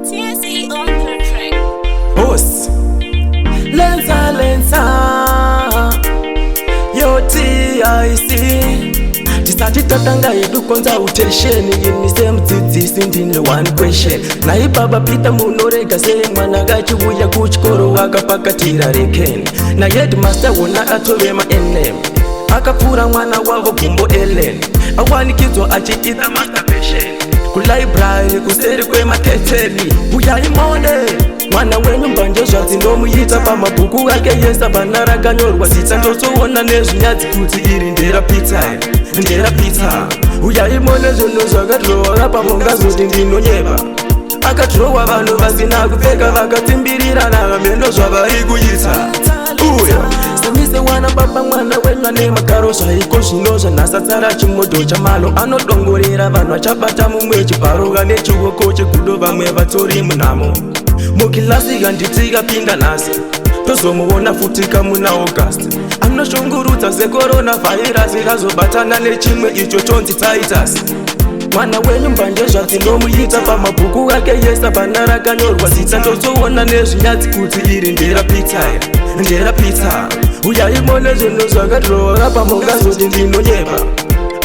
TSE on the track. Boss Lensa lensa Yo TIC. Tisati tatanga hedu consultation, ini semudzidzisi ndine one question. Nai baba Peter, munorega sei mwana ngachiuya kuchikoro akapakatira rekeni? Naheadmaster wona atove maNM, akapfuura mwana wavo gumbo Ellen, awanikidzwa achiita masturbation kulibrary kuseri kwemaketeni. Uyai mone mwana wenyu mbanje zvadzinomuita pamabhuku ake yese vana rakanyorwa zita. Ndotoona nezvinyadzi kuti iri nderaPeter, nderaPeter. Uyai mone zvinhu zvakadhirowa pamungazoti ndinonyeva. Akadhirowa vanhu vasina kupfeka vakatsimbirirana, mheno zvavari kuita uya. Semise wana baba, mwana wenyu ane makaro zvaiko zvino zvanhasatsara chimodho chamalo, anodongorera vanhu achabata mumwe chibharuka nechioko chegudo, vamwe vatori munhamo mukilasi. Handiti kapinda nhasi, tozomuona futi kamuna August. Anoshungurudza secorona virus, kazobatana nechimwe icho chonzi Titus. Mwana wenyu mbanje zvadzinomuita pamabhuku ake yese vana rakanyorwa zita. Ndotoona nezvinyadzi kuti iri nderaPeter, nderaPeter. Uyai mone zvinhu zvakadhirowa pamungazoti ndinonyeva.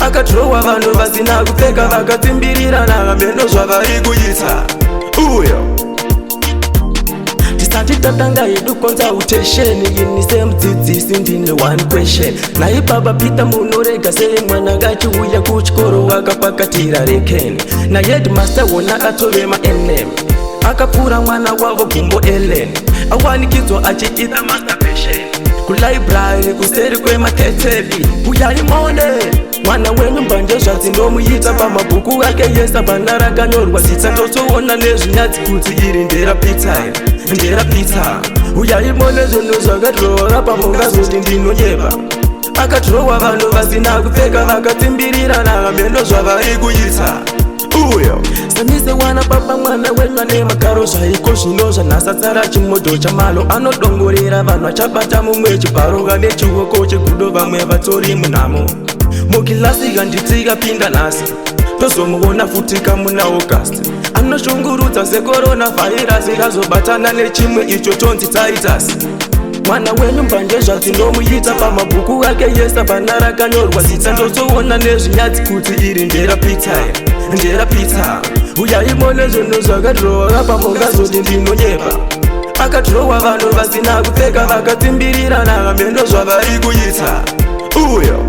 Akadhirowa vanhu vasina kupfeka vakatsimbirirana, mheno zvavari kuita uyo. Tisati tatanga hedu consultation, ini semudzidzisi ndine one question. Nai baba Peter, munorega sei mwana ngachiuya kuchikoro akapakatira rekeni? Naheadmaster wona atove maNM, akapfuura mwana wavo gumbo Ellen, awanikidzwa achiita masturbation kulibrary kuseri kwemaketeni. Uyai mone mwana wenyu mbanje zvadzinomuita pamabhuku ake yese vana rakanyorwa zita. Ndotoona nezvinyadzi kuti iri nderaPeter, nderaPeter. Uyai mone zvinhu zvakadhirowa pamungazoti ndinonyeva. Akadhirowa vanhu vasina kupfeka vakatsimbirirana, mheno zvavari kuita uyo. Semise wana baba, mwana wenyu ane makaro zvaiko zvino zvanhasatsara chimodho chamalo, anodongorera vanhu achabata mumwe chibharuka nechioko chegudo, vamwe vatori munhamo mukilasi. Handiti kapinda nhasi, tozomuona futi kamuna August. Anoshungurudza secorona virus, kazobatana nechimwe icho chonzi Titus. Mwana wenyu mbanje zvadzinomuita pamabhuku ake yese vana rakanyorwa zita. Ndotoona nezvinyadzi kuti iri nderaPeter, nderaPeter. Uyai mone zvinhu zvakadhirowa pamungazoti ndinonyeva. Akadhirowa vanhu vasina kupfeka vakatsimbirirana, mheno zvavari kuita uyo.